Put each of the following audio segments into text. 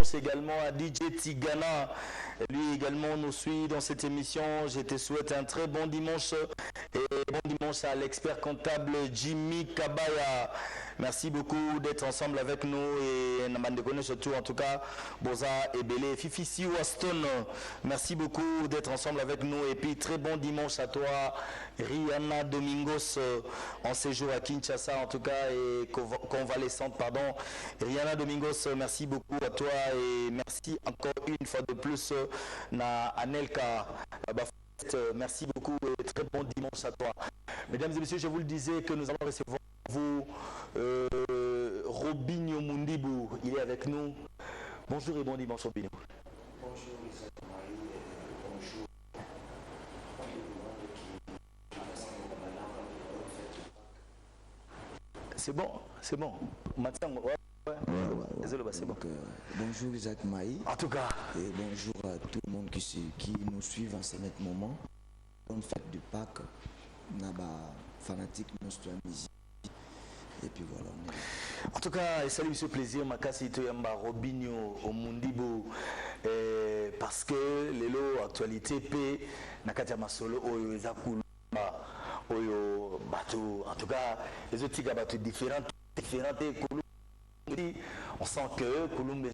dimanche également à DJ Tigana. Lui également nous suit dans cette émission. Je te souhaite un très bon dimanche et bon dimanche à l'expert comptable Jimmy Kabaya. Merci beaucoup d'être ensemble avec nous et na bandeko surtout en tout cas boza ebele. Fifi Siwa Stone, merci beaucoup d'être ensemble avec nous et puis très bon dimanche à toi Rihanna Domingos, en séjour à Kinshasa en tout cas et convalescente, pardon. Rihanna Domingos, merci beaucoup à toi et merci encore une fois de plus na Anelka. Merci beaucoup et très bon dimanche à toi. Mesdames et messieurs, je vous le disais que nous allons recevoir vous Robinho Mundibu, il est avec nous. Bonjour et bon dimanche, Robinho. Bonjour Isaac Marie, bonjour tout le monde qui. C'est bon, c'est bon. Maintenant, ouais. Désolé, bah, c'est bon. Donc, bonjour Isaac Maï. En tout cas. Et bonjour à tout le monde qui nous suit en ce moment. Bonne fête de Pâques. Na ba fanatique notre musique. Et puis voilà, on est là. En tout cas, salut, monsieur, plaisir makasi toyamba Robinho Mundibu, parce que lelo actualité pe na kati ya masolo oyo eza kulumba, oyo bato en tout cas ezotika bato différent différent te. On sent que kulumba,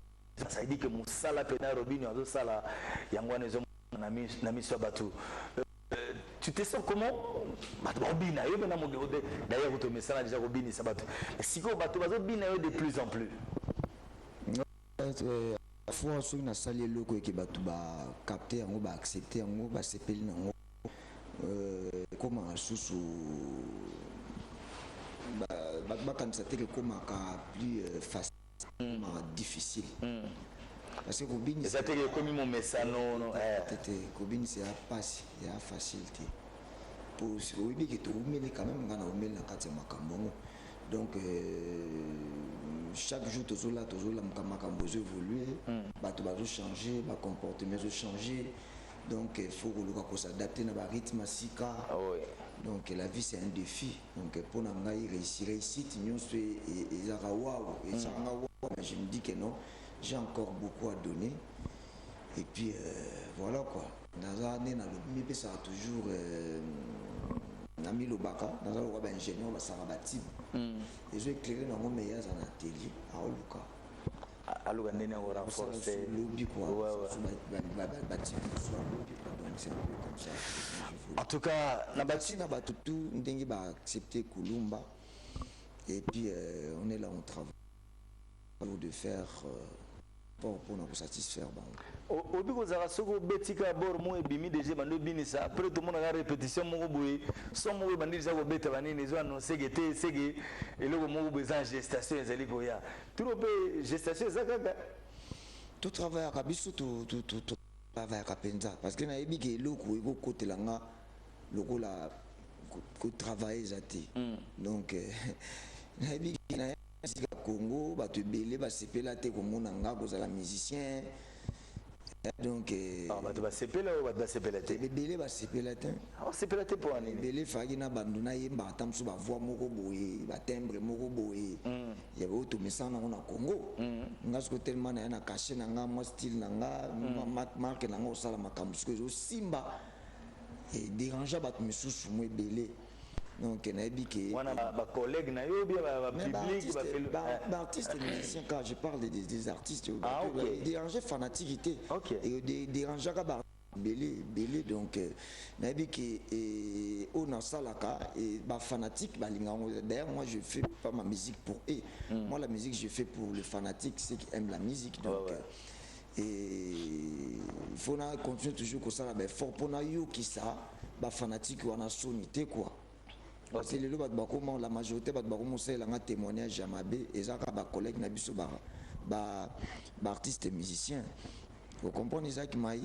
ça veut dire que mosala pena Robinho azosala yango wana ezomona na miso ya bato. Tu te sens comment? Bato bakobina yo mpena. D'ailleurs, tomesana déjà kobinisa bato, sikoyo bato bazobina yo de plus en plus. Fois soki nasali eloko eke bato bacapter yango, baaccepter yango, basepeli nango, ekomaka susu bato bakanisa te ekomaka plus facile, ekomaka difficile parce que kobinisa Eza teke ekomi momesano? Te, kobinisa ya pasi, ya facile te. Po oyebi ke toumeli quand même, nga na umeli na kati ya makambo yango. Donc chaque jour tozola, tozolamuka, makambo ezoévolue, bato bazochange, bacomportement ezochange. Donc il faut koluka kos'adapter na barythme ya sika. Donc la vie, c'est un défi. Donc mpo na ngai, réussite nyonso ezalaka waw, ezalaka nga waw, mais je me dis que non, j'ai encore beaucoup à donner. Et puis voilà quoi, naza nde nalobi, mipesaka toujours na milobaka, naza lokola baingénieur basalaka batime ezo éclaire nango, mais ye aza na atelier, aoluka Aluka ndenge yango renforcer. Lobi quoi, batime mosusu alobi quoi. Donc c'est un peu comme ça. En tout cas, na bati na bato tout ndenge baaccepter kulumba. Et puis on est là, on travaille de faire mpona kosatisfaire bango. Obi kozala soki obetika bor moko ebimi déjà, bandi obinisa. Après tomonaka répétition moko boye, son moko ebandi déjà kobeta, banini ezo annonce ke te, seke eloko moko boye eza en gestation, ezali koya turo mpe gestation eza kaka. Totravaillaka biso, totravaillaka mpenza parce que nayebi ke eloko ekokotela nga lokola kotravaille eza te. Donc nayebi ke sika Congo bato ebele basepela te komona nga kozala musicien. Donc Bato basepela oyo, bato basepela te? Ebele basepela te. Basepela te mpo nini? Ebele efalaki na bando nayemba ata mosusu bavoix moko boye, batimbre moko boye ya oyo tomesana nango na Congo. Nga siko tellement naya na cachet na nga, mwa style na nga, marque na nga, osala makambo sikoyo ezosimba, edérange bato misusu mo ebele. Donc nayebi ke Wana bacollègue na yo bien bapublic? Baartiste musicien, quand je parle des artistes, Ah, ok. déranger fanatique te, dérangeaka ba ebele ebele. Donc nayebi ke oyo nasalaka, bafanatique balinga yango. D'ailleurs, moi, je fais pas ma musique pour eux. Moi, la musique, je fais pour les fanatiques, ceux qui aiment la musique. Donc et il faut na continuer toujours kosala baeffort mpona yokisa bafanatique wana soni te quoi, parce que lelo bato bakoma, la majorité bato bakoma osalelanga témoignage ya mabe, eza kaka bacollègue na biso baartiste musicien. Ocomprendre, ezalaki mai.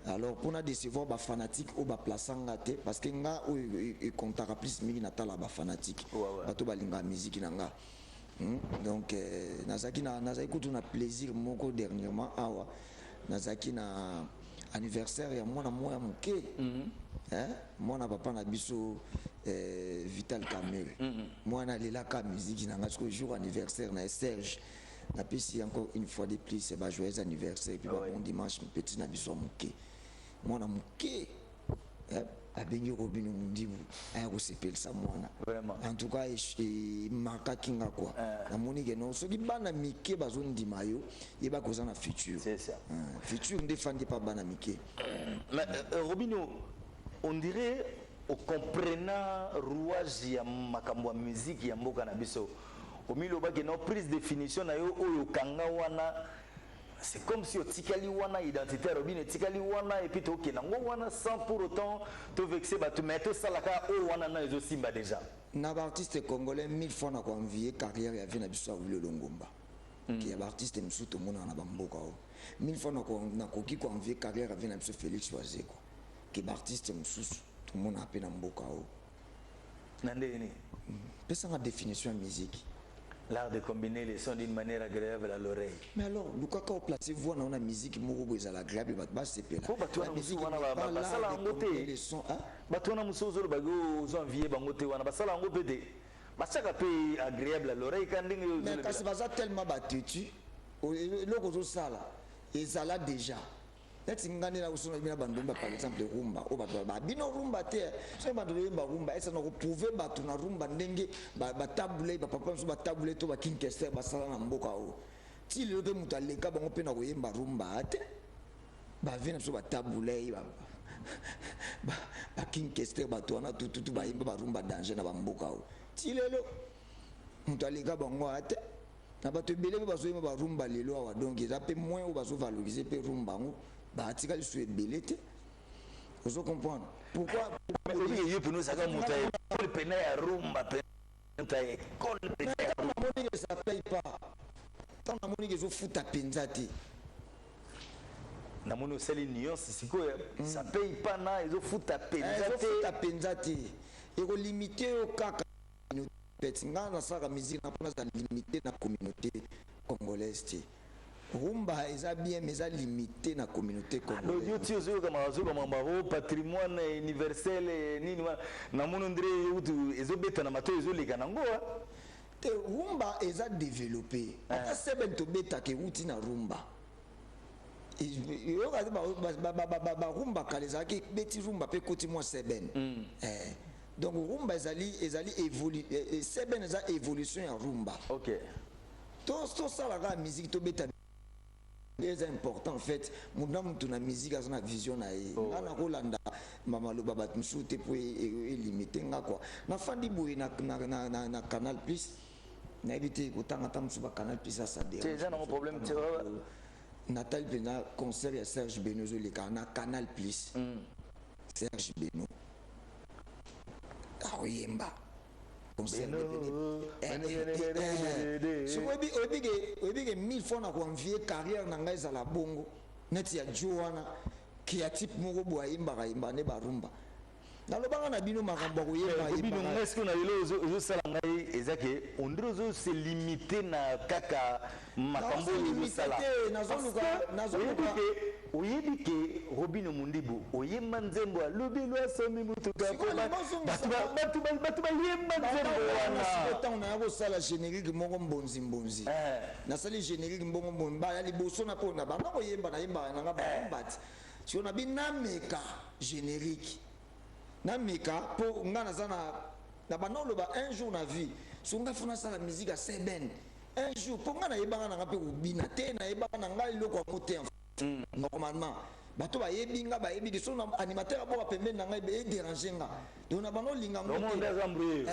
Alors mpona décevoir bafanatique oyo baplaçanga te, parce que nga oyo ekontaka plus mingi natala bafanatique, bato balingaka musique na nga. Donc nazalaki kutu na plaisir moko dernièrement awa, nazalaki na anniversaire ya mwana moko ya moke, mwana papa na biso Vital Kamerhe. Mwana alelaka musique na nga. Sikoyo jour anniversaire na ye, Serge Napesi encore une fois de plus ba joyeux anniversaire et puis ba bon dimanche, petit na biso ya moke, mwana moke, abengi Robino Mundibu aya kosepelisa mwana. Vraiment. En tout cas, emarkaki nga quoi. Namoni ke non, soki bana mike bazondima yo, yeba koza na futur. C'est ça. Futur nde efandi pa bana mike. Mais Robino, on dirait okomprena rouage ya makambo ya musique ya mboka na biso. Omilobaki no prise définition na yo oyo okanga wana, c'est comme si otikali wana, identité ya Robino etikali wana, et puis tokende yango wana sans pour autant tovexe bato, mais tosalaka oyo wana na ezosimba déjà. Na baartiste congolais, mille fois na koenvie carrière ya vie na biso ya Wilo Longomba ke ya baartiste mosusu tomonaka na bamboka oyo. Mille fois nakoki koenvie carrière ya vie na biso Félix Wazekwa ke baartiste mosusu tomonaka mpe na mboka oyo. Na ndenge nini? Pesanga définition ya musique. L'art de combiner les sons d'une manière agréable à l'oreille. Mais alors, lukaka oplace voix na yo na musique moko boye ezala agréable, bato basepela. Po bato wana mosusu wana basala yango te. Les sons, hein? Bato wana mosusu ozolobaki ozo envie bango te, wana basala yango mpe te, batiaka mpe agréable à l'oreille ka ndenge oyo Mais ozolobela. Kasi baza tellement batetu, eloko ozosala ezala déjà neti nga nde nakosona bino bandomba, par exemple rumba oyo bato babino rumba te. Soki bato boyemba rumba, esa na koprouve bato na rumba ndenge batabule, bapapa mosusu batabule to baKing Kester basala na mboka oyo ti lelo mpe moto aleka bango mpe na koyemba rumba te. Bavie na biso batabule, baKing Kester, bato wana tututu bayemba barumba danger na bamboka oyo ti lelo moto aleka bango aya te. Na bato ebele mpe bazoyemba barumba lelo awa, donc eza mpe moins oyo bazovalorize mpe rumba yango, batika lisusu ebele te. Ozo comprendre pourquoi? Mais oyebi yo pene ozalaka moto ya ekole pene ya rumba, pene moto ya ekole pene ya Ntango namoni ke ça paye pas, ntango namoni ke ezofuta mpenza te. Namoni osali nuance sikoyo, ça paye pas na ezofuta mpenza te. Ezofuta mpenza te, ekolimite yo kaka peti. Nga nasalaka musique na mpona aza limité na communauté congolaise te. Rumba eza bien, mais eza limité na communauté congolaise. Yo ti ozoyoka azoyoka makambo o patrimoine universel, nini wana, namoni ndre utu ezobeta na matoi, ezoleka nango. Te, rumba eza développé. Ata seben tobetaka euti na rumba. Yoka te, barumba kala ezalaki beti rumba mpe ekoti mwa seben. Donc rumba ezali seben eza évolution ya rumba. Tosala kaka musique, tobeta, eza important. En fait, motu na motu na musique aza na vision na ye. Nga nakolanda maloba bato mosusu te mpo elimite nga kua. Nafandi boye na Canal Plus, nayebi te kotanga ata mosusu baCanal Plus asa. Te, eza nango problème te. Natali mpenza concert ya Serge Beno ezoleka na Canal Plus. Serge Beno akoyemba concert. Beno, Soki oyebi ke mille fois na koenvie carrière na ngai ezala bongo neti ya jo wana ke ya type moko boye ayembaka yembaka nde barumba. Nalobaka na bino makambo ya koyemba. Bino yembaka. Ngai sikoyo na lelo ozosala ngai eza ke ondire ozose limite na kaka makambo oyo Nazolimite ozosala. te, Oyebi ke Robino Mundibu oyemba nzembo alobi lwasomi mutuka. Sikoyo nazongisa Bato bayemba nzembo wana sikoyo wana. Ntango naya kosala générique moko mbonzi-mbonzi, nasali générique mbongo mbonzi ya liboso na mpo na banda koyemba, nayembaka nanga barumba ti sikoyo nabi nameka générique, nameka mpo nga naza na banda oloba un jour na vie so nga fo nasala musique ya seben un jour, mpo nga nayebaka nanga mpe kobina te, nayebaka na ngai eloko yango te. Normalement bato bayebi nga, bayebi ke so na animateur aboka pembeni na ngai edérange nga, donc na banda olinga ngo Omona te. nde aza embrouillé.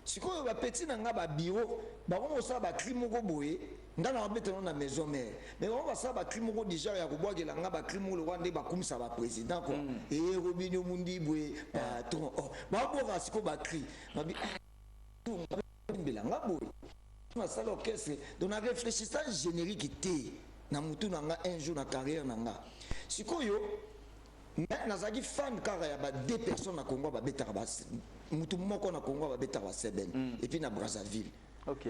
Sikoyo bapeti na nga babiro bango kosala bacri moko boye, nga na babetano na maison mère, mais bango basala bacri moko déjà ya kobwakela nga, bacri moko lokwa nde bakumisa baprésident quoi, e Robinio Mundibu patron. Oh, babwaka sikoyo bacri babi mbela nga boye nasala orchestre. Donc na réfléchissant générique te na mutu na nga un jour na carrière na nga sikoyo, mais nazalaki fan kaka ya ba deux personnes na Congo babetaka mutu moko na Congo babetaka baseben et puis na Brazzaville.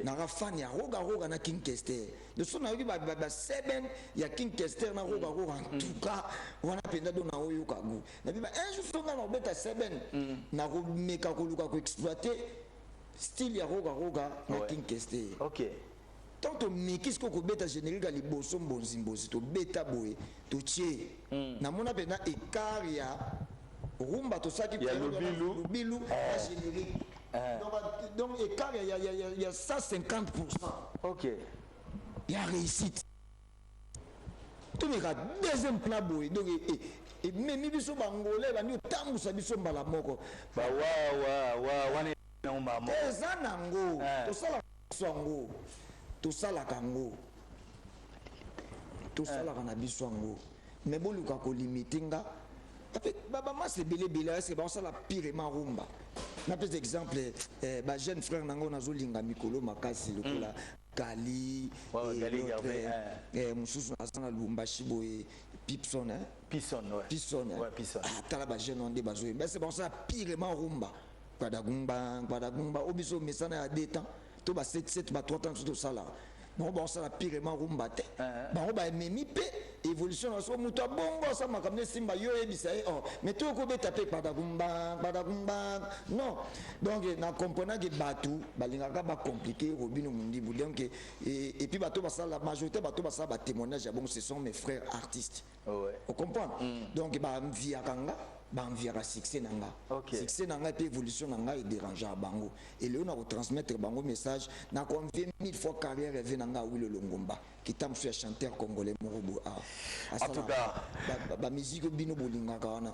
Naka fan ya Roga Roga na King Kester. De so nayoki baseben ya King Kester na Roga Roga, en tout cas wana mpenza do naoyoka gu nabi ba un jour so nga na kobeta seben, nakomeka koluka koexploite style ya Roga Roga na King Kester. Tant tomeki sikoyo kobeta générique ya liboso, mbonzi mbonzi, tobeta boye, totie, namona mpenza écart ya rumba tosalaki. Ya Lubilu. Lubilu na générique, donc écart ya 150. Ya réussite. Tomeka deuxième plan boye, donc ememi biso bangolais, bandi otambusa biso mbala moko. Bawawawa wana nango mama. Eza nango. Tosalaka biso yango, tosalaka yango, tosalaka na biso yango, mais boluka kolimiter nga. Bamasa ebele ebele eske baosala pirema rumba? Napesa exemple, bajeune frère nango nazolinga mikolo makasi lokola Gali. Gali Gervais. Mosusu aza na Lubumbashi boye, Pipson, hein? Pison, ouais. Pison. Ouais, Pison. Ah, tala bajeune wana nde bazoyemba, ese baosala pirema rumba, kwadagumba kwadagumba, o biso mesana ya 2 temps to ba 7 7, ba 3 temps biso tosalaka. Bango baosala pirema rumba te. Bango bamemi mpe évolution na so. Moto abongo asala makambo esimba, yo oyebisa ye or, mais to okobeta mpe kwadagumba kwadagumba, non. Donc na comprenant ke bato balingaka bacompliquer Robino Mundibu. Donc et puis bato basala, majorité bato basala batémoignage ya bongo, ce sont mes frères artistes. Ocomprendre? Donc baenviaka nga, baenviaka succès na nga. Succès na ngai mpe évolution na ngai edérangeaka bango. Eleo na kotransmettre bango message, na koenvier mille fois carrière eve na ngai Awilo Longomba, kita mosusu ya chanteur congolais moko boye awa. En tout cas, bamusique bino bolingaka wana.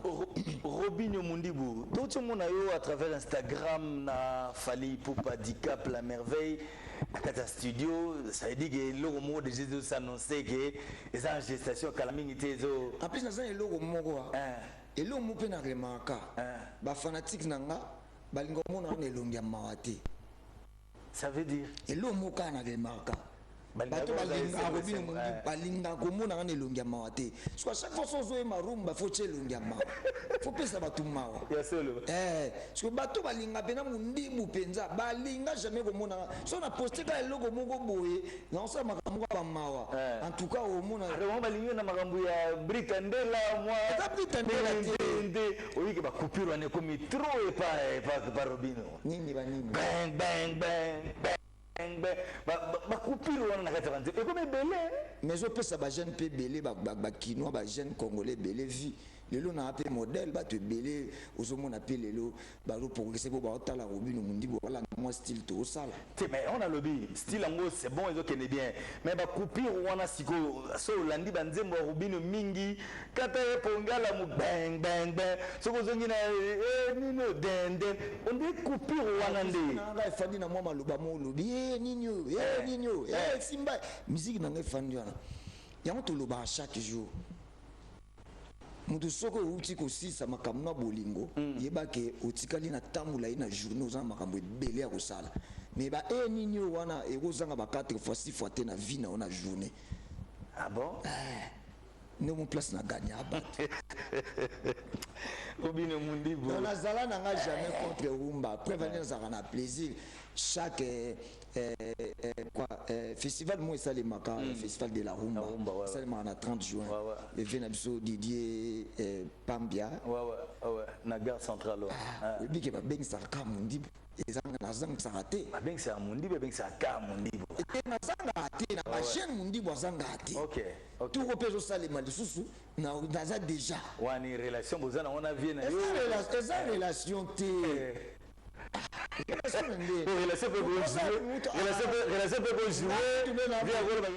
Robinio Mundibu, totiomona yo à travers Instagram na Fally Ipupa, Dicap la Merveille na kati ya studio. Ça veut dire que eloko moko déjà ezosannonce ke eza en gestation, kala mingi te ezo. En plus naza na eloko moko a eloko moko mpe na remarka, bafanatike na nga balinga omona wana elongi ya mawa te. Ça veut dire? Eloko moko kaka na remarka, Balingaka bato kozala balingaka esengo, Robino esengo, Mundibu, balingaka komona nga na elongi ya mawa te. Soki à chaque fois so ozoyema rumba, faut tia elongi ya mawa, faut pesa bato mawa. Ya solo. Soki bato balinga mpena Mundibu mpenza, balinga jamais komona nga so na poste kaka eloko moko boye, naosala makambo moko ya bamawa. En tout cas omona. Bango balingi na makambo ya Britandela mwa. Eza Britandela te. Nde oyiki bacoupure wana ekomi trop epa Robino. Nini banini? Bang bang bang bang bang. Bacoupure wana na kati ya banzembo ekomi ebele. Mais ezopesa bajeune mpe ebele, bakinois, bajeune congolais ebele vie. Lelo na mpe modèle bato ebele ozomona mpe lelo bazoprogresse mpo baotala Robino Mundibu, balanda mwa style toosala. Te, mais on alobi style yango, c'est bon, ezokende bien, mais bacoupure wana sikoyo, so olandi banzembo ya Robino mingi, kata ye pongala mu bang bang bang, soki ozongi na nini oyo, den den, onde coupure wana nde. Nanga efandi na mwa maloba mo olobi nini oyo, nini oyo, simba musique nanga efandi wana. Yango tolobaka chaque jour, moto soki outi kosisa makambo na bolingo, yeba ke otikali na tambola ye na journée, oza na makambo ebele ya kosala, mais ba nini oyo wana ekozanga ba 4 fois, 6 fois te na vie na yo na journée. Ah bon? Nde mo place na gagner bato. Robino Mundibu. Donc nazala na nga jamais contre rumba. Après vani nazalaka na plaisir chaque quoi, festival mo esalemaka, festival de la rumba. La rumba, ouais. Esalemaka na 30 juin. Eve na biso Didier Pambia. Ouais, na gare centrale, ouais. Ah. Oyebi ke babengisaka kaka Mundibu, ezanga nazangisaka te. Babengisaka Mundibu, babengisaka kaka Mundibu. Te, nazangaka te na bajeune, Mundibu azangaka te. Toko mpe ezosalema lisusu, naza déjà. Wani relation boza na wana vie na yo? Eza relation te. Relation na nde? Relation mpe kojouer, relation mpe kojouer vie ya koloba.